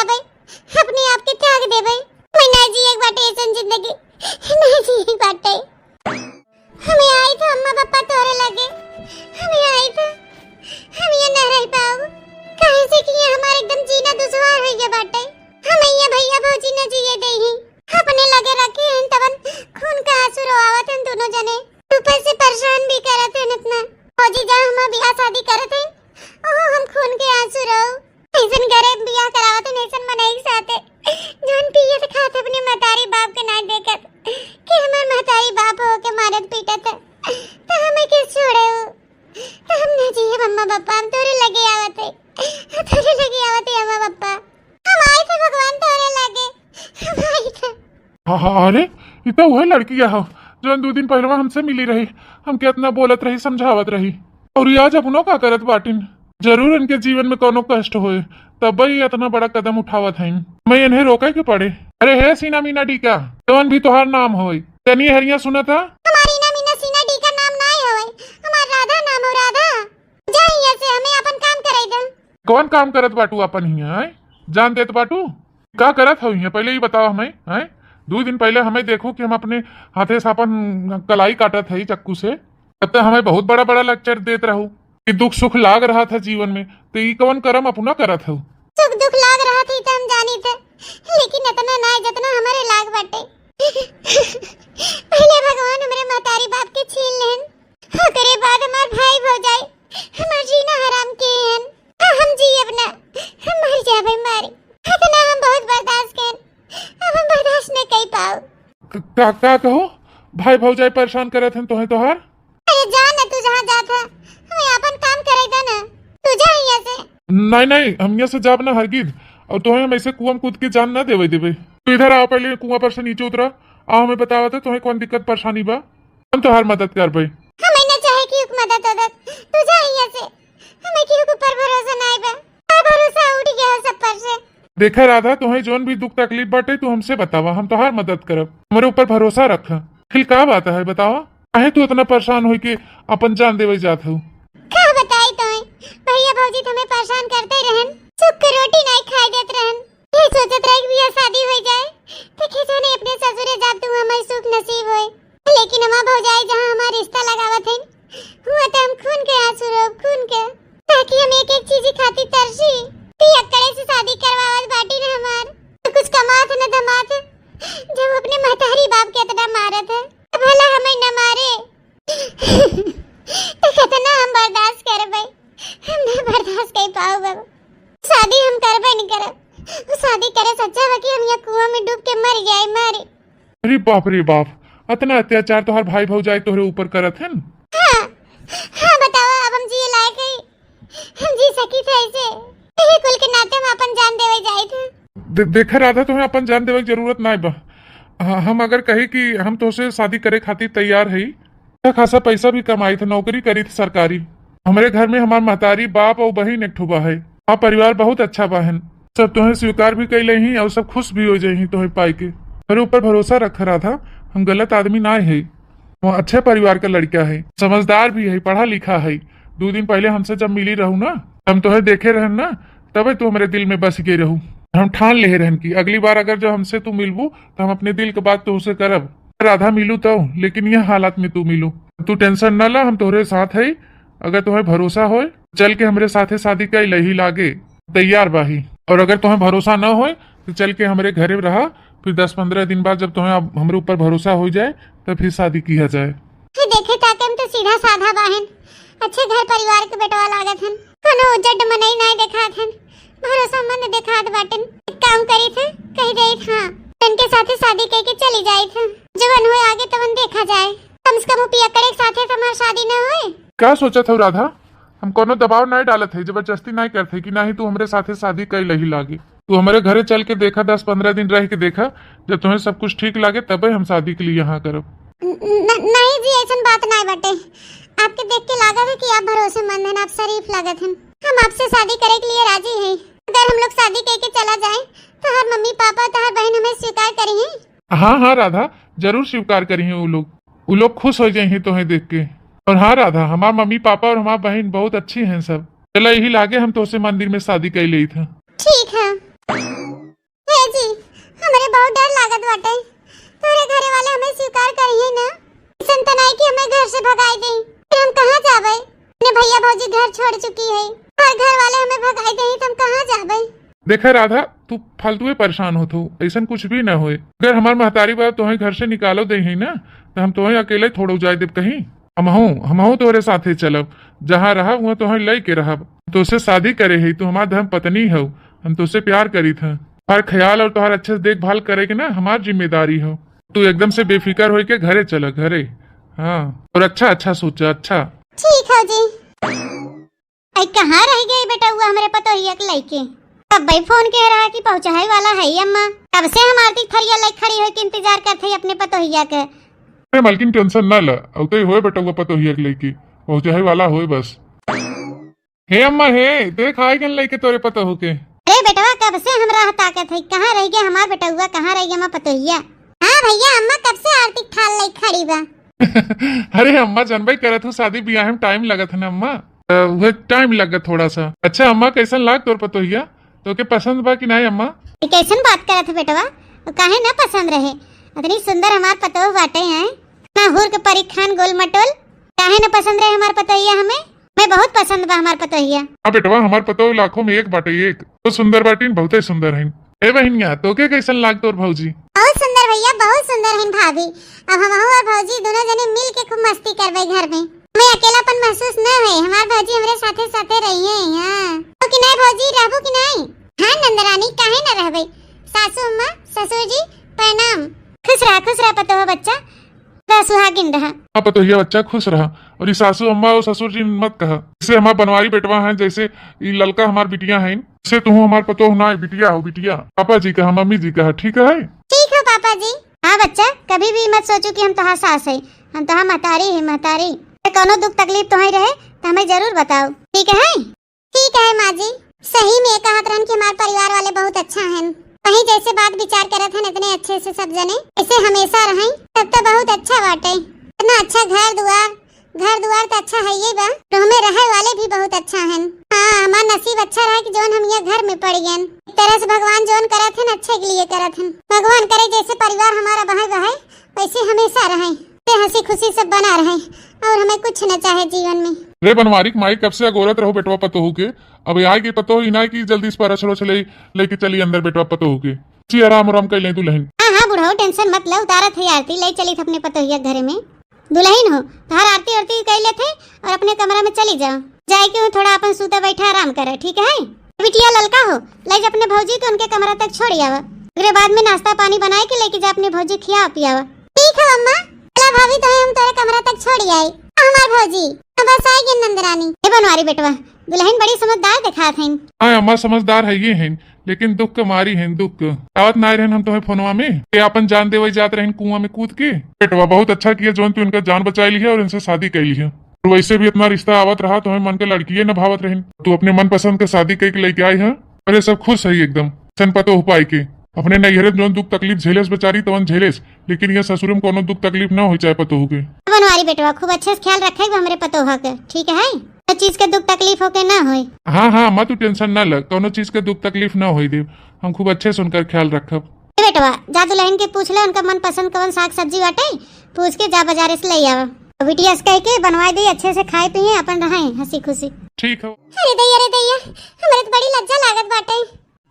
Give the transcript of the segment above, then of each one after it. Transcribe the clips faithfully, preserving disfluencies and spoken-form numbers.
भाई, अपने आप के त्याग देबे। मैं ना जिए बाटे ऐसन जिंदगी, ना जिए बाटे। हमें आई था अम्मा पापा तोरे लगे, हमें आई था, हम ये ना रह पाओ, काहे से कि ये हमारे एकदम जीना दुश्वार हो गया बाटे। हम ये भैया भौजी न जिए दे ही, अपने लगे रखे हैं तवन खून का आंसू रोआवत हैं दोनों जने, ऊपर से परेशान भी करत हैं इतना। भौजी जहाँ हमार बियाह शादी करत हैं, ओहो हम खून के आंसू रो ऐसन घरे बियाह करावत हन, ऐसन मनई के साथे, जौन पियत खात अपने महतारी बाप के नाई देखत, कि हमार महतारी बाप हो के मारत पीटत है, तो हमें के छोड़े हो? तो हम ना जिए अम्मा पापा, हम तोरे लगे आवत है, तोरे लगे आवत है अम्मा पापा, हम आई थे भगवान तोरे लगे, हम आई थे। हाँ, हाँ, अरे, ई तो उहे लड़की है, जौन दू दिन पहिलवा हमसे मिली रही, हमके इतना बोलत रही, समझावत रही, और ई आज अपनो का करत बाटिन। जरूर इनके जीवन में कोनो कष्ट होए, तब ई इतना बड़ा कदम उठावत हईन। मैं इन्हें रोके के पड़े। अरे हे सीना मीना डीका, जौन भी तोहार नाम होए, तनी हरिया सुनत हा? हमार इना मीना सीना डीका नाम नाय होए, हमार राधा नाम हो, राधा। जा हियां से, हमें अपन काम करे दे। कौन काम करत बाटू अपन हियां, हैं? जान देत बाटू? का करत हऊ हियां? पहले ई बताओ हमें, हैं? दू दिन पहले हमें देखो कि हम अपने हाथे से अपन कलाई काटत हई चक्कू से। तब तो हमें बहुत बड़ा बड़ा लेक्चर देत रहू कि दुख सुख लाग रहा था जीवन में, तो ई कौन करम अपना करत हऊ? सुख दुख लाग रहा था, ई तो हम जानी थे, लेकिन इतना ना जितना हमारे लाग बाटे। पहले भगवान हमारे महतारी बाप के छीन लेन, ओकरे बाद हमार भाई भौजाई हमार जीना हराम के हन। आ हम जियब ना, हम मर जाबे मारे। इतना हम बहुत बर्दाश्त कन, अब हम बर्दाश्त न कर पाओ। क-, का, का कहो? भाई भौजाई परेशान करत हन तोहे तोहार? अरे जा न, तू जहाँ जात है, हमें अपन काम करे दे ना, तू जा यहाँ से। नहीं, नहीं, हम यहाँ से जाब ना हरगिज, और तोहे हम ऐसे कुआं में कूद के जान ना देवे देबे। तू इधर आओ, पहले कुआं पर से नीचे उतरा, आओ हमें बतावा तो तोहे कौन दिक्कत परेशानी बा। हम तोहार मदद करबे। हम ना चाहे कि उक मदद उदद, तू जा यहाँ से। हमें केहू के ऊपर भरोसा नाई बा। का भरोसा उठ गया हो सब पर से। देखा राधा, तोहे जौन भी दुख तकलीफ बाटे, तू हमसे बतावा, हम तोहार मदद करब। हमरे ऊपर भरोसा रखा। फिर का बात है बतावा, काहे तू इतना परेशान होई के अपन जान देवे जात हो? का बताई तोहे, भैया भौजी तो हमें परेशान करते रहन, सुख के रोटी नाई खाए देत रहन। ये सोचत रहे कि बियाह शादी हो जाए, तो खिसो नहीं अपने ससुरे जाब तो हमारी सुख नसीब होए। लेकिन हमार भौजाई जहाँ हमार रिश्ता लगावत है, हुआ तो हम खून के आंसू रोब, खून के, ताकि हम एक एक चीज खातिर तरसी। पियक्कड़े से शादी करवावत बाटी न हमार, तो कुछ कमात न धमात, जब अपने महतारी बाप के इतना मारत है, तो भला हमें न मारे। तो कितना हम बर्दाश्त करबे, हम ना बर्दाश्त कर पाओ बाबू। शादी हम करबे नहीं करब, वो शादी करे से अच्छा बा कि हम यहाँ कुआं में डूब के मर जाए, मारे। अरे बाप रे बाप, इतना अत्याचार तोहर भाई भौजाई तोहरे ऊपर करत हन? हाँ, हाँ, बतावा, अब हम जिए लायक है? हम जी सकी थे ऐसे? यही कुल के नाते हम अपन जान देवे जाए थे। दे-, देखा राधा, तुम्हें अपन जान देवे की जरूरत नाई बा। हाँ, हम अगर कही कि हम तोसे शादी करे खातिर तैयार है, अच्छा खासा पैसा भी कमाई थे, नौकरी करी थे सरकारी। हमरे घर में हमार महतारी, बाप और बहिन एक ठो बा है। हमार परिवार बहुत अच्छा बा हन, सब तोहे स्वीकार भी कैले ही और सब खुश भी हो जाए ही तोहे पाई के। मेरे ऊपर भरोसा रख राधा, हम गलत आदमी ना है। वो अच्छे परिवार का लड़का है, समझदार भी है, पढ़ा लिखा है। दो दिन पहले हमसे जब मिली रहू ना, हम तोहे देखे रहन ना, तबे तू हमरे दिल में बस गए रहू। हम ठान ले रहन की अगली बार अगर जब हमसे तू मिलबू, तो हम अपने दिल के बात तोहसे करब। राधा मिलू तो, लेकिन यह हालात में तू मिलू। तू टेंशन न ला, हम तोहरे साथ है। अगर तोहे भरोसा होए, चल के हमरे साथे शादी कर ले ही लागे, तैयार बाही। और अगर तोहे भरोसा न होए, तो चल के हमरे घरे रहा, फिर दस पन्द्रह दिन बाद जब तोहे अब हमरे ऊपर भरोसा हो जाए, तो फिर शादी किया जाए। ये देखे ताके हम तो सीधा साधा बाहन, अच्छे घर परिवार के बेटवा लागत हन, कोनो उजड मनई नाय देखात हन, भरोसामंद देखात बाटन। एक काम करी थे, कह दे हाँ, उनके साथे शादी कह के चली जाई थे, जवन होए आगे तवन देखा जाए। कम से कम वो पियक्कड़े के साथे तो हमार शादी न होए। का सोचत हो राधा? हम कोनो दबाव नाय डालत है, जबरदस्ती नाय करत है कि नाही तू हमरे साथे शादी कर लही लागे। तू हमरे घरे चल के देखा, दस पन्द्रह दिन रह के देखा, जब तुम्हें सब कुछ ठीक लागे तबे हम शादी के लिए यहाँ करब। न-, न-, नहीं जी, ऐसन बात नाय बाटे। आपके देख के लागत है कि आप भरोसेमंद हैं, आप शरीफ लागत हैं। हम आपसे शादी करे के लिए राजी हैं। अगर हम लोग शादी कह के चला जाए तो हर मम्मी पापा, तो हर बहन हमें स्वीकार करी हैं? हाँ, हाँ राधा, जरूर स्वीकार करी हैं वो लोग। उ लोग खुश हो जाए हैं तोहे देख के। और हाँ राधा, हमार मम्मी पापा और हमार बहन बहुत अच्छी हैं सब। चला यही लागे हम तोसे मंदिर में शादी कर लेई था। ठीक है। बहुत डर लागत बाटे। तोरे घरे वाले हमें स्वीकार करिहे ना? ऐसन त नाई कि हमें घर से भगाई दे। फिर हम कहाँ जाबे? अपने भैया भौजी घर छोड़ चुकी है और घर वाले हमें भगाई दे तो हम कहाँ जाबे? देखे राधा, तू फालतुए परेशान होत हो, ऐसन कुछ भी ना होए। अगर हमार महतारी बाप तोहे घर से निकालो दे है ना, तो हम तोहे अकेले थोड़ो जाए देब कहीं। हमहू, हमहू तोहरे साथे चलब, जहाँ रहब वहाँ तोहे लई के रहब। तोसे शादी करे है, तू हमार धर्म पत्नी हो, हम तोसे प्यार करीत हैं। तोहार ख्याल और तोहार अच्छे से देखभाल करे के ना हमार जिम्मेदारी हो। तू एकदम से बेफिकर होई के घरे चला, घरे। हाँ, और अच्छा अच्छा सोचा, अच्छा। ठीक हो जी। आई कहाँ रह गई बेटउआ हमरे पतोहिया के लइके? कब भाई फोन के रहा कि पहुँचाए वाला है अम्मा। कब से हम आरती थरिया लइके खड़ी होई के इंतजार करत है अपने पतोहिया के। अरे मलकिन, टेंशन ना ला, अउते होए बेटउआ पतोहिया के लइके, पहुँचाए वाला होए बस। हे अम्मा हे, देख आइ गन लइके तोरे पतोहू के। अरे बेटवा, कब से हम राह ताकत है, कहाँ रह गया हमार बेटउआ, कहाँ रह गया हमार पतोहिया? हाँ भैया, अम्मा कब से आरती थाल लइके खड़ी बा। अरे अम्मा, जानबे करत हूँ, शादी ब्याह में टाइम लगत है ना अम्मा, त उहे टाइम लग गया थोड़ा सा। अच्छा अम्मा, कैसन लाग तोर पतोहिया? तोके पसंद बा कि नाई अम्मा? ये कैसन बात करत है बेटवा? वो काहे ना पसंद रहे? इतनी सुंदर हमार पतोह बाटे हैं, ना हुर के परी खान गोल मटोल। काहे ना पसंद रहे हमार पतोहिया हमें? मैं बहुत पसंद बा हमार पतोहिया। हाँ बेटवा, हमार पतोह लाखों में एक बाटे एक। तो सुंदर बाटिन, बहुते सुंदर हइन। ए बहिनिया, तोके कैसन लाग तोर भौजी? बहुत सुंदर भैया, बहुत सुंदर हइन भाभी। अब हमहू और भौजी दोनों जने मिल के खूब मस्ती करबे घर में। हमें अकेलापन महसूस न होए, हमार भौजी हमरे साथे साथे रहिए। हाँ। तो कि नहीं भौजी, रहबू कि नहीं? हाँ नंदरानी, काहे न रहबे। सासू अम्मा, ससुर जी, प्रणाम। खुश रहा, खुश रहा पतोह बच्चा, सदा सुहागिन रहा। हाँ पतोहिया बच्चा, खुश रहा। और ई सासू अम्मा और ससुर जी मत कहा, जैसे हमार बनवारी बेटवा हैं, जैसे ई ललका हमार बिटिया हैं, से तू हमार पतोह ना, बिटिया हो बिटिया। पापा जी कहा, मम्मी जी कहा, ठीक है? ठीक है पापा जी। हाँ बच्चा, कभी भी मत सोचो कि हम तोहार सास है, हम तोहार महतारी है, महतारी। अगर कौनो दुख तकलीफ तोहार रहे तो हमें जरूर बताओ, ठीक है? ठीक है माँ जी, सही में कहत रहन कि हमार परिवार वाले बहुत अच्छा हैं। वही जैसे बात विचार करत हैं इतने अच्छे से सब जने, ऐसे हमेशा रहें, तब तो बहुत अच्छा बाटे। इतना अच्छा घर दुआर, घर दुआर तो अच्छा है ये बा, तो हमें रहे वाले भी बहुत अच्छा हैं। हाँ, हमार नसीब अच्छा रहा कि जौन हम ये घर में पड़ गए। एक तरह से भगवान जौन करत हैं अच्छे के लिए करत हैं। भगवान करे जैसे परिवार हमारा बहे बहे वैसे हमेशा रहे, ते हंसी खुशी से बना रहे और हमें कुछ न चाहे जीवन में। रे बनवारी के माई, कब से अगोरत रहो बेटवा पतोहू के, अब आए के पतोह ही ना कि जल्दी से परछ रोछ ले लेके चली अंदर बेटवा पतोहू के। जी आराम आराम कर ले दुल्हन। हाँ हाँ बुढ़ऊ, टेंशन मत ले, उतारत है आरती, ले चली अपने पतोहिया के घरे में। दुल्हन हो, तोहार आरती आरती कर लेते और अपने कमरा में चली जाओ, जाए के थोड़ा अपन सूता बैठा आराम करे, ठीक है? बिटिया ललका हो, ले जा अपने भौजी के उनके कमरा तक छोड़ आवा। ओकरे बाद में नाश्ता पानी बनाए के लेके जा अपने भौजी खिया पियावा। ठीक है अम्मा, चला भाभी, तो हम तोरे कमरा तक छोड़ आई। हमार भौजी, अब बस आई गई नंदरानी। हे बनवारी बेटवा, दुल्हन बड़ी समझदार दिखात हईन। हाँ अम्मा, समझदार है ये हैं, लेकिन दुख के मारी हैं दुख। आवत ना रहन हम तुम्हें फोनवा में, ये अपन जान देवे जात रहन कुआं में कूद के। बेटवा बहुत अच्छा किया जौन तू इनका जान बचाई लिया और इनसे शादी कर लिया। और वैसे भी इतना रिश्ता आवत रहा, तुम्हें मन के लड़किए न भावत रहन। तू अपने मनपसंद के शादी करके लेके आई है। अरे, सब खुश है एकदम, सन पतो हो पाई के। अपने नैहरे में जौन दुख तकलीफ झेलेस बेचारी, तवन झेलेस, लेकिन ये ससुर में कोनो दुख तकलीफ ना होई चाहे पतो हो के। बनवारी बेटवा, खूब अच्छे से ख्याल रखे हमरे पतोह के, ठीक है? हर चीज के दुख तकलीफ होके ना होई। हाँ, हाँ, अम्मा, तू टेंशन ना ल, कोनो चीज के दुख तकलीफ ना होई देब। हम खूब अच्छे से उनकर ख्याल रखब। ए बेटवा, जा दुल्हन के पूछ ले, उनका मनपसंद कवन साग सब्जी बाटे, पूछ के जा बाजारे से ले आवा। बिटिया से कह के बनवाई दे, अच्छे से खाए पिए, अपन रहे हंसी खुशी। ठीक हो। अरे दैया, अरे दैया, हमरे तो बड़ी लज्जा लागत बाटे।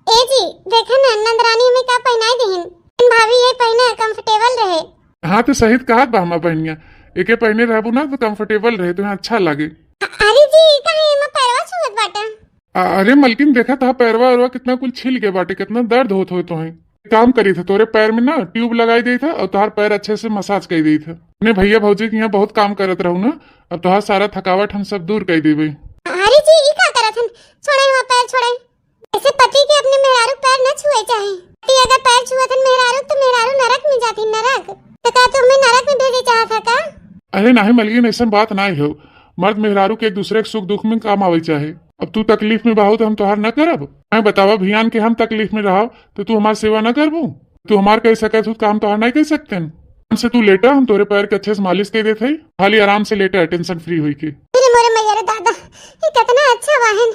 ए जी, देखा ना, नंदरानी हमें का पहनाई दिहिन। भाभी, ये पहने comfortable रहे। हाँ, तो सही कहत बा हमार बहनिया, एके पहने रहबू ना तो comfortable रहे, तुम्हें अच्छा लगे। अ-, अरे जी, ई काहे एमा पैरवा छुअत बाटा? अ-, अरे मलकिन, देखा था पैरवा वैरवा कितना कुल छिल गए बाटे, कितना दर्द होत होए तोहे। काम करी था, तोरे पैर में ना tube लगाई देई था और तोहार पैर अच्छे से massage कर देई था। अपने भैया भौजी के यहाँ बहुत काम करत रहू ना, अब तोहार सारा थकावट हम सब दूर कर देबे। अरे जी, ई का करत हन? छोड़े हमार पैर, छोड़े। ऐसे पति के अपने मेहरारू पैर न छुए चाहे। पति अगर पैर छुअत हन मेहरारू, तो मेहरारू नरक में जाती, नरक। तो का तू हमें नरक में भेजे चाहत है का? अरे नाही मलकिन, ऐसन बात नाही हो। मर्द मेहरारू के एक दूसरे के सुख दुख में काम आवे चाहे। अब तू तकलीफ में बा हो तो हम तोहार न करब? मैं बतावा भियान के हम तकलीफ में रहब तो तू हमार सेवा न करबू? तू हमार कह सकत हो काम तोहार नहीं कह सकते हैं? आराम से तू लेटा, हम तोरे पैर के अच्छे से मालिश कर देते हैं, खाली आराम से लेटा, tension free हुई के। अरे मोरे मैया रे दादा, ये कितना अच्छा वाहन,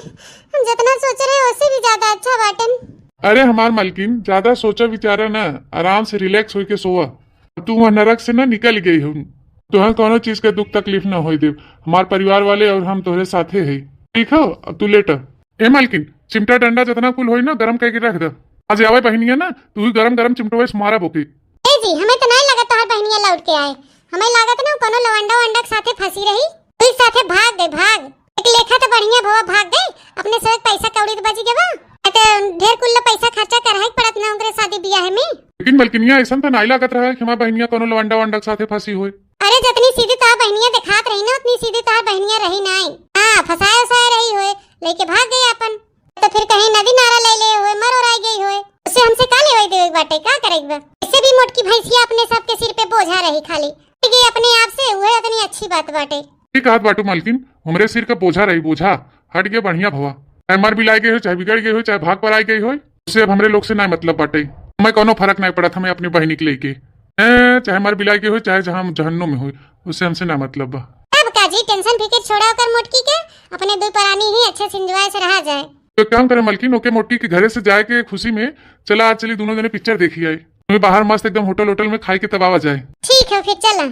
हम जितना सोच रहे उससे भी ज्यादा अच्छा बाटन। अरे हमार मलकिन, ज्यादा सोचा विचारा ना, आराम से relax होइके सोवा। तू वह नरक से ना निकल गई हो, तोहन कौनो चीज के दुख तकलीफ ना होए देब। हमार परिवार वाले और हम तोहरे साथे है, ठीक हो? अब तू लेट। ए मलकिन, चिमटा डंडा जितना कुल होई ना, गरम करके रख दे। आज आवे बहिनिया ना, तू ही गरम गरम चिमटवे से मारा बोके। ए जी, हमें तो नहीं लगा तोहर बहिनिया लौट के आए। हमें लागत ना कोनो लवंडा वंडा के साथे फंसी रही, तू ही साथे भाग गए, भाग। एक लेखा तो बढ़िया भवा भाग गए, अपने से एक पैसा कौड़ी तो बच गए बा। नहीं तो ढेर कुल पैसा खर्चा करहे के पड़त ना ओकरे शादी ब्याह में। लेकिन मलकिनिया, ऐसन तो नहीं लागत रहा कि हमार बहिनिया कोनो लवंडा वंडा के साथे फंसी होए। अरे, जितनी सीधी तोहार बहिनिया दिखात रही ना, उतनी सीधी तोहार बहिनिया रही नाई। हाँ, फंसाए उसाए रही होए, लेके भाग गई अपन। तो फिर कहीं नदी नारा ले ले होए, मर ओराई गई होए, उससे हमसे का लेवाई देवे के बाटे, का करे के बा? इससे भी मोटकी भैंसिया अपने सबके सिर पे बोझा रही खाली, ठीक है, अपने आप से, वह इतनी अच्छी बात बाटे। ठीक कहत बाटू मालकिन, हमरे सिर का बोझा रही, बोझा हट गया, बढ़िया भवा। चाहे मर बिलाई गई हो, चाहे बिगड़ गई हो, चाहे भाग पर आई गई हो, उससे अब हमरे लोग से ना मतलब बाटे। हमें कोनो फर्क नहीं पड़त, हमें अपनी बहिनी के लेके, ए, चाहे मर बिलाई गई हो, चाहे जहाँ जहन्नुम में हो, उससे हमसे ना मतलब बा। अब का जी, tension फिकिर छोड़ा ओकर मोटकी के, अपने दो परानी ही अच्छे से enjoy से रहा जाए। तो एक काम करे मलकिन, ओके मोटकी के घरे से जाए के खुशी में चला, आज चली दोनों जने picture देखी आई। हमें बाहर मस्त एकदम होटल, होटल में खाई के तब आवा जाए। ठीक है, फिर चला।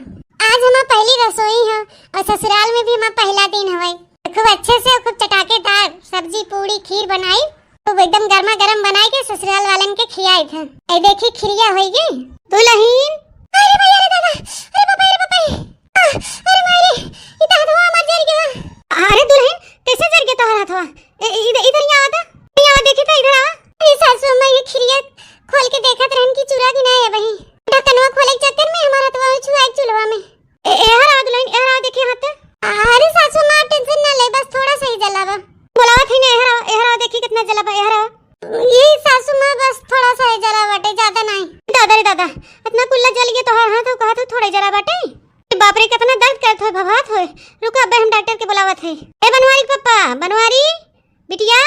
आज हमार पहली रसोई है और ससुराल में भी हमार पहला दिन हवे। खूब अच्छे से, खूब चटाकेदार सब्जी, पूड़ी, खीर बनाई, खूब एकदम गर्मा गर्म बनाई के ससुराल वालन के खियाई थे। ए देखी, खिरिया होई गई। दुल्हन, अरे भैया रे दादा, अरे बाबा रे बाबा, आ, अरे माई रे, ई तो हथवा हमार जर गया। अरे दुल्हन, कैसे जर गया तोहर हथवा? ए, इधर, इधर यहाँ आवा तो, यहाँ आवा, देखी तो, इधर आवा। ए सासू अम्मा, ये खिरिया खोल के देखत रहन कि चुरा कि ना है वही। ढक्कनवा खोले के चक्कर में हमार हथवा छुआ एक चूल्हा में। ए, एहर आवा दुल्हन, एहर आवा, देखी हाथ। अरे सासू माँ, tension ना ले, बस थोड़ा सा ही जला बा। बोलावत ही ना, एहर आवा, एहर आवा, देखी कितना जला बा, एहर आवा। ये सासू माँ, बस थोड़ा सा ही जला बाटे, ज्यादा नहीं। दादा रे दादा, इतना कुल्ला जल गया तोहार हाथ, कहा तो थोड़ा ही जला बाटे। बाप रे, कितना दर्द करत होए, भभात होए। रुको, अबे हम डॉक्टर के बुलावत है। ए बनवारी के पप्पा, बनवारी, बिटिया,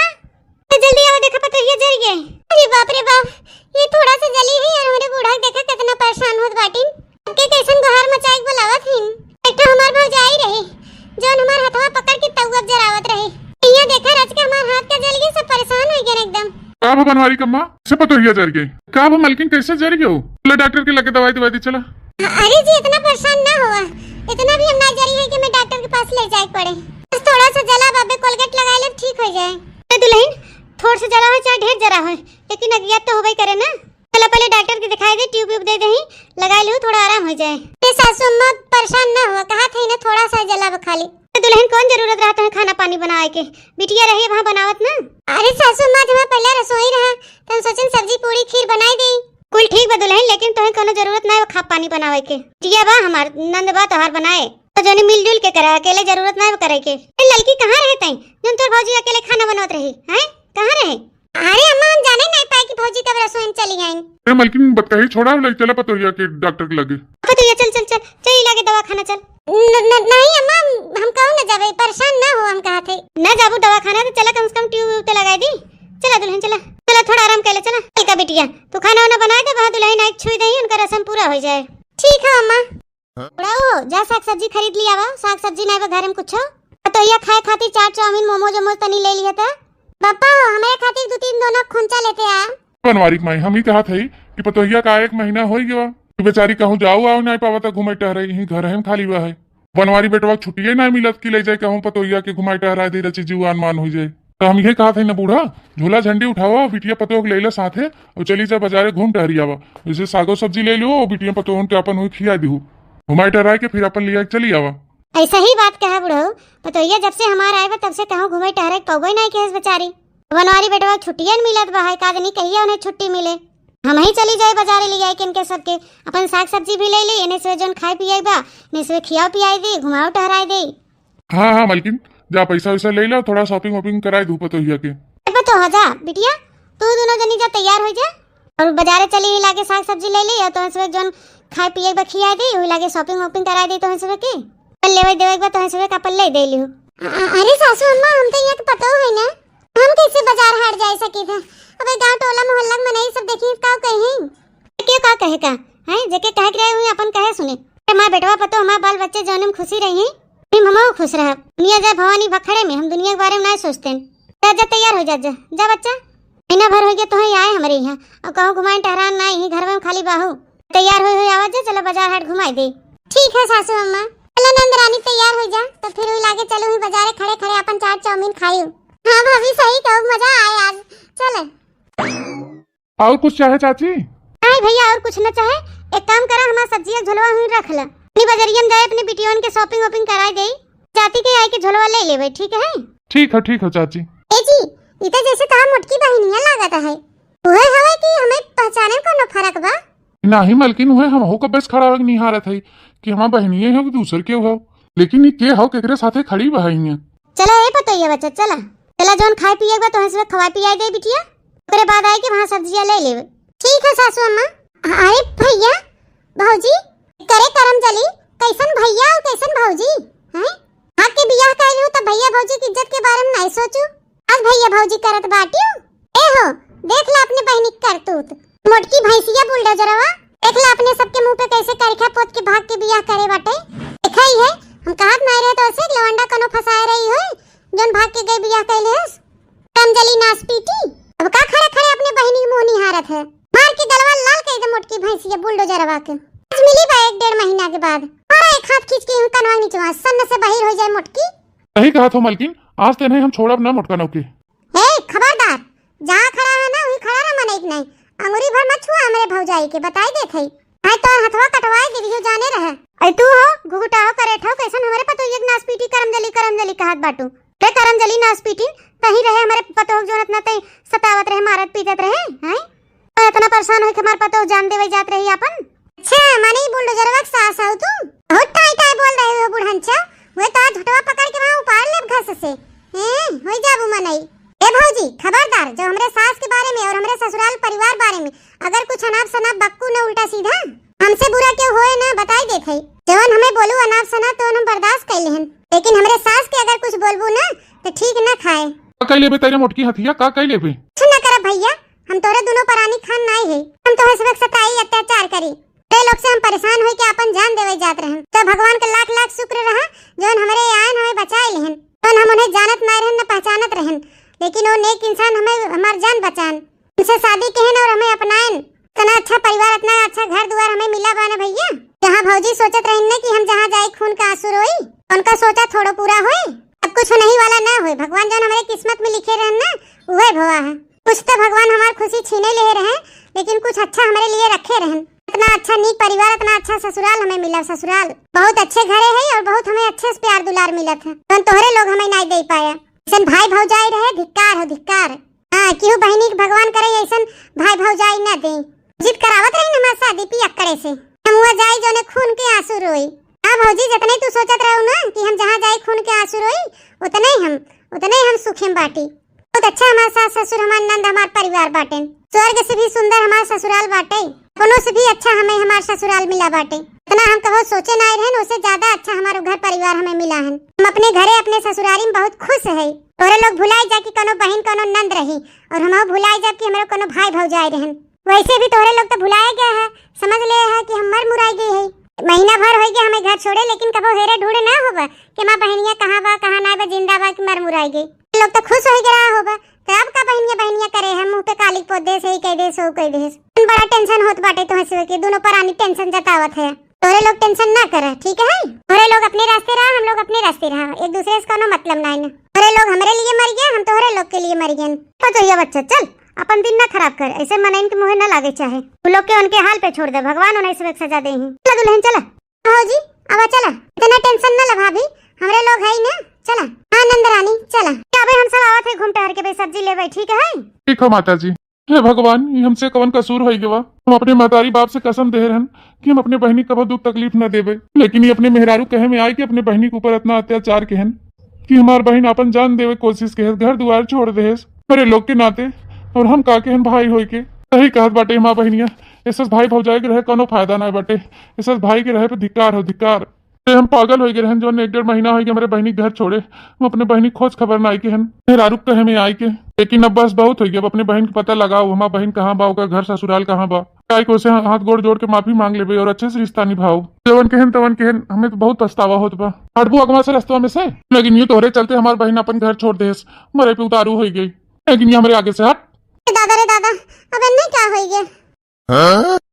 तो जल्दी आवा, देखा पतोहिया जर गए। अरे बाप रे बाप, ये थोड़ा सा जली है और हमारे बूढ़ा देखा कितना परेशान होत बाटिन। सबके कैसन गुहार मचाए के बुलावत हिन। एक ठो हमार भौजाई रही, जौन हमार हथवा पकड़ के तउआ जरावत रही। यहाँ देखा रच के हमार हाथ का जल गया, सब परेशान हो गए एकदम। का भा बनवारी कम्मा, से पतोहिया जर गई? का भा मलकिन, कैसे जर गयो? ले डॉक्टर के लगे दवाई दवाई दी, चला। अरे जी, इतना परेशान ना हुआ, इतना भी हम ना जरी है कि मैं डॉक्टर के पास ले जाए पड़े। बस थोड़ा सा जला बाबे, कोलगेट लगा ले, ठीक हो जाए। ए दुल्हन, थोड़ से जला हो चाहे ढेर जला हो, लेकिन अज्ञात तो होबे करे ना। चला पहले डॉक्टर के दिखाई दे, ट्यूब व्यूब दे दही, लगा लू, थोड़ा आराम हो जाए। ए सासू अम्मा, परेशान ना हुआ, कहा थे ना थोड़ा सा जला बा खाली। तो दुल्हन, कौन जरूरत रहा तुम्हें खाना पानी बनाए के? बिटिया रही वहाँ बनावत ना। अरे सासू अम्मा, जब पहले रसोई रहा, तो हम सोचन सब्जी पूड़ी खीर बनाई दी। कुल ठीक बा दुल्हन, लेकिन तोहे कोनो जरूरत ना है खाप पानी बनावे के। जिया बा हमार, नंद बा तोहार बनाए, तो जनी मिलजुल के करा, अकेले जरूरत ना है करे के। ए ललकी, कहाँ रहे तई, जौन तोर भौजी अकेले खाना बनवत रही, हैं? कहाँ रहे? अरे अम्मा, हम जाने नहीं पाए कि भौजी कब रसोई में चली गईं। ए मलकिन, बतकही छोड़ा, ले चला पतोहिया के डॉक्टर के लगे। पतोहिया, चल, चल, चल, चल, ई लगे दवाखाना चल। न, न, नहीं अम्मा, हम, हम कहूँ न जाबे, परेशान ना हो, हम कहा थे। ना जाबू दवाखाना तो चला, कम से कम ट्यूब व्यूब तो लगाई दी। चला दुल्हन, चला, चला, थोड़ा आराम कर ले, चला। ठीक है बिटिया, तू खाना वाना बनाए दे, वहाँ दुल्हन आई छुई दही, उनका रसम पूरा हो जाए। ठीक है अम्मा। बुढ़ऊ, जा साग सब्जी खरीद लिया बा, साग सब्जी नहीं बा घर में कुछो। पतोहिया खाए खातिर चाट, चाउमीन, मोमोज ओमोज तनी ले लिया था। पापा, हमारे खातिर दो तीन दोना खोंचा लेते आ। बनवारी के माई, हम ही कहा थे कि पतोहिया का एक महीना हो ही गया, तू बेचारी कहूँ जाओ आओ नहीं पावत, घूमे टहरे, यहीं घर हम खाली हुआ है। बनवारी बेटवा के छुट्टिए ना मिलत कि ले जाए कहूँ पतोहिया के घुमाए टहराए दे, रची जीव आन मान हो जाए। तो हम ये कहा थे ना बूढ़ा, झोला झंडी उठावा, बिटिया पतोह के ले ला साथे और चली जा बाजारे घूम टहरी आवा। जैसे सागो सब्जी ले लो, बिटिया पतोहन के अपन हुई खिया दिहू, घुमाए टहराए के फिर अपन लिया के चली आवा। ऐसा ही बात कहा बुढ़ऊ, पतोहिया जब से हमार आए बा तब से कहूँ घुमाए टहरे के पौबे नहीं केस बेचारी। बनवारी बेटवा के छुट्टियन मिलत बा, है का दनी कहिया उन्हें छुट्टी मिले। हम ही चली जाए बाजारे ले आए के इनके सबके, अपन साग सब्जी भी ले ली, इन्हें से जौन खाए पिए बा, इन्हें से खियाओ पियाई दे, घुमाओ टहराए दे। हाँ, हाँ, मलकिन, जा पैसा वैसा ले ला, थोड़ा shopping वॉपिंग कराए दू पतोहिया के। ए पतोह, जा, बिटिया, तू दोनों जनी जा, तैयार हो जा, और बाजारे चली, ही लागे साग सब्जी ले ली, और तोहन सबके जौन खाए पिए के बा खियाए दे, वही लागे shopping वॉपिंग कराए दे तोहन सबके। अपन लेवे देवे के बा तोहन सबके अपन ले दे लियो। अ-, अरे सासू अम्मा, हम तो यहाँ के पतोह है ना, हम कैसे बाजार हाट जाए सकी थे? अबे गाँव टोला मोहल्ला के मनई सब देखी, का कही? के का कहे का? हैं, जेके कहे के रहे हुई अपन कहे सुने। हमार बेटवा पतोह, हमार बाल बच्चे जौन में खुशी रही हैं, उन्हीं में हमहू खुश रहब। दुनिया जाए भवानी भखड़े में, हम दुनिया के बारे में ना सोचते हैं। जा, जा, तैयार हो जा, जा, जा बच्चा। महीना भर होइ गया तोहई आए हमरे यहाँ, अब कहूँ घुमाए टहरान ना, यही घर में खाली बाहू। तैयार होइ होइ आवा जा, चला बाजार हाट घुमाए दे। ठीक है सासू अम्मा, चला नंद रानी तैयार होइ जा, तो फिर वही लागे चलू ही बाजारे खड़े खड़े अपन चाट चाउमीन खाई। हाँ भाभी सही कहू, मजा आए आज। चल। और कुछ चाहे चाची? नहीं भैया, और कुछ न चाहे। एक काम करा, हमार सब्जिया झोलवा हुई रख ला, अपनी बजरिया में जाए अपनी बिटियन के shopping वॉपिंग कराए दे, जाती के आई के झोलवा ले लेवे, ठीक है? ठीक है, ठीक है चाची। ए जी, ई तो जैसे तहार मोटकी बहिनिया लागत है, उहे हवे कि हमें पहचाने में कोनो फर्क बा? नाही मलकिन, उहे हमहू कब्बे से खड़ा होके निहारत है कि हमार बहिनिये हो कि दूसर केहू हो, लेकिन ई के हो, केकरे साथे खड़ी बा हियां? चला ए पतोहिया बच्चा, चला, चला जौन खाए पिए के बा तोहे सब खवाए पियाए दे बिटिया, ओकरे बाद आए के वहाँ सब्जिया ले लेवे। ठीक है सासू अम्मा। अरे भैया, भौजी, करे करम जली, कैसन भैया और कैसन भौजी हैं? भाग के बियाह कर लू तब भैया भौजी की इज्जत के बारे में नहीं सोचू। आज भैया भौजी करत बाटियो। ए हो, देख ला अपने बहिनी के करतूत। मोटकी भैंसिया बुलडोजरवा, देख ला अपने सबके मुंह पे कैसे करिखा पोत के भाग के बियाह करे बाटे। देखा ही है, हम कहत नहीं रहे तो ऐसे लवंडा कनो फंसाए रही होई, जौन भाग के गई बियाह कैले हस। करम जली नास पीटी, अब का खड़े खड़े अपने बहिनी के मुंह निहारत है? मार के गलवा लाल कर दे मोटकी भैंसिया बुलडोजरवा के। आज मिली बा एक डेढ़ महीना के बाद। मारा एक हाथ खींच के यूं कनवा नीचवा सन्न से बहिर हो जाए मोटकी। सही कहत हो मलकिन, आज ते नहीं हम छोड़ब ना मोटका नौकी। ए, खबरदार, जहाँ खड़ा है ना, वहीं खड़ा रह, मनई के नहीं। अंगुरी भर मत छुआ हमरे भौजाई के, बताई देत हई। आई तोर हथवा कटवाई देबियो, जाने रहे। आई तू हो, घुघुटा हो, करेठा हो, कैसन हमरे पतोहिया के नास पीटी, करम जली, करम जली कहत बाटू। रे करम जली नास पीटी, कहीं रहे हमरे पतोह जौन इतना तई सतावत रहे, मारत पीटत रहे, हैं? और इतना परेशान होई के हमार पतोह जान देवे जात रही आपन। अच्छा, माने ई बुलडोजरवा के सास हऊ तू? बहुत टाई टाई बोल रहे हो बुढ़नचा। वे तो झुटवा पकड़ के वहाँ उपाड़ लेब घस से। हैं, होई जाबू मनई। ए भौजी, खबरदार, जब हमरे सास के बारे में और हमरे ससुराल परिवार बारे में अगर कुछ अनाप शनाप बक्कू न उल्टा सीधा, हमसे बुरा केहू होए न, बताई देत हई। जवन हमें बोलू अनाप शनाप, तवन हम बर्दाश्त कर लेहन, लेकिन हमरे सास के अगर कुछ बोलबू न, तो ठीक न खाए। का कई लेबे तेरे मोटकी हथिया, का कई लेबे? कुछ न करब भैया, हम तोरे दोनों परानी खान नाई है, हम तोहे सबक सताई अत्याचार करी। ते लोग से हम परेशान होई के आपन जान देवे जात रहन। तो भगवान के लाख लाख शुक्र रहा, जौन हमरे आयन हमें बचाए लेहन। जौन हम उन्हें जानत नाई रहन, न पहचानत रहन, लेकिन वो नेक इंसान हमें हमार जान बचान। उनसे शादी केहन और हमें अपनाएन। इतना अच्छा परिवार, इतना अच्छा घर दुआर हमें मिला बा ना भैया। जहाँ भौजी सोचत रहिन ना कि हम जहाँ जाए खून का आंसू रोई, उनका सोचा थोड़ो पूरा होए। अब कुछ होने ही वाला ना होए। भगवान जौन हमारे किस्मत में लिखे रहन ना, उहे भवा है। कुछ तो भगवान हमार खुशी छीने ले रहे, लेकिन कुछ अच्छा हमारे लिए रखे रहन। इतना अच्छा नीक परिवार, इतना अच्छा ससुराल हमें मिला, ससुराल। बहुत अच्छे घरे है और बहुत हमें अच्छे से प्यार दुलार मिलत है, जौन तोहरे लोग हमें नाई दे पाया। ऐसन भाई भौजाई रहे, धिक्कार हो, धिक्कार। हाँ, केहू बहिनी के भगवान करे ऐसन भाई भौजाई न दे। जिद करावत रही न हमार शादी पियक्कड़े से। हम हुआ जाई जौने खून के आंसू रोई। हाँ भौजी, जतने तू सोचत रहू ना कि हम जहाँ जाई खून के आंसू रोई, उतने ही हम, उतने ही हम सुखे में बाटी। बहुत अच्छा हमार सास ससुर, हमार नंद, हमार परिवार बाटेन। स्वर्ग से भी सुंदर हमार ससुराल बाटे। अपनों से भी अच्छा हमें हमार ससुराल मिला बाटे। इतना हम कबो सोचे नाई रहन, ओसे ज्यादा अच्छा हमार घर परिवार हमें मिला हन। हम अपने घरे, अपने ससुरारी में बहुत खुश है। तोरे लोग भुलाई जा कि कौनो बहिन, कौनो नंद रही, और हम भुलाई जा कि हमरो कौनो भाई भौजाई रहन। वैसे भी तोरे लोग तो भुलाए गए है, समझ ले है कि हम मर मुराई गई है। महीना भर हो गया हमें घर छोड़े, लेकिन कबो हेरे ढूंढे ना होबा कि हमार बहनिया कहाँ बा, कहाँ ना बा, जिंदा बा कि मर मुराई गई। लोग तो खुश हो गया होबा, तो अब का बहनिया बहनिया करे है, मुंह पे कालिक पोत देस, यही कह देस, वो कह देस। बड़ा टेंशन होत बाटे तो हंसवे के, दोनों परानी टेंशन जतावत है। तोरे लोग टेंशन ना करे, ठीक है? तोरे लोग अपने रास्ते रहा, हम लोग अपने रास्ते रहा, एक दूसरे से कोनो मतलब ना है ना। तोरे लोग हमरे लिए मर गया, हम तोहरे लोग के लिए मर गए। पतोहिया बच्चा, चल, अपन दिन ना खराब कर, ऐसे मनइन के मुँहे ना लागे चाहे। उ लोग के उनके हाल पे छोड़ दे, भगवान उन्हें सबक सजा दे ही। चला दुल्हन, चला। भौजी, आवा चला, इतना टेंशन ना ला भाभी, हमरे लोग है ही ना, चला। हाँ नंद रानी, चला। अबे हम सब आवत है घूम टहर के, बे सब्जी लेबे, ठीक है? ठीक है माता जी। हे भगवान, ई हमसे कवन कसूर होई गवा? हम अपने महतारी बाप से कसम दे रहन कि हम अपने बहिनी कबो दुख तकलीफ न देबे, लेकिन ई अपने मेहरारू कहे में आए कि अपने बहिनी के ऊपर इतना अत्याचार केहन कि हमार बहिन आपन जान देवे कोशिश केहस, घर दुआर छोड़ देहस, हमरे लोग के नाते, और हम का केहन भाई होई के। सही कहत बाटे हमार बहिनिया, एसस भाई भौजाई के रहे कोनो फायदा ना बाटे, एसस भाई के रहे पे धिक्कार हो, धिक्कार। अरे हम पागल हो गए रहन, जौन एक डेढ़ महीना हो गया हमरे बहिनी के घर छोड़े, हम अपने बहिनी खोज खबर ना आई के हन, मेहरारू कहे में आई के। लेकिन अब बस बहुत हो गया, अब अपने बहिन के पता लगाओ, हमार बहिन कहाँ बा, ओकर घर ससुराल कहाँ बा। काहे को से हाथ गोड़ जोड़ के माफी मांग लेबे और अच्छे से रिश्ता निभाओ। जवन केहन तवन केहन, हमें तो बहुत पछतावा होत बा। हटबू अगवा से रस्तवा में से, लेकिन ये तोहरे चलते हमार बहिन अपन घर छोड़ देस, मरे पे उतारू हो गई, लेकिन ये हमरे आगे से हट। दादा रे दादा, अब एन्ने का होई गे?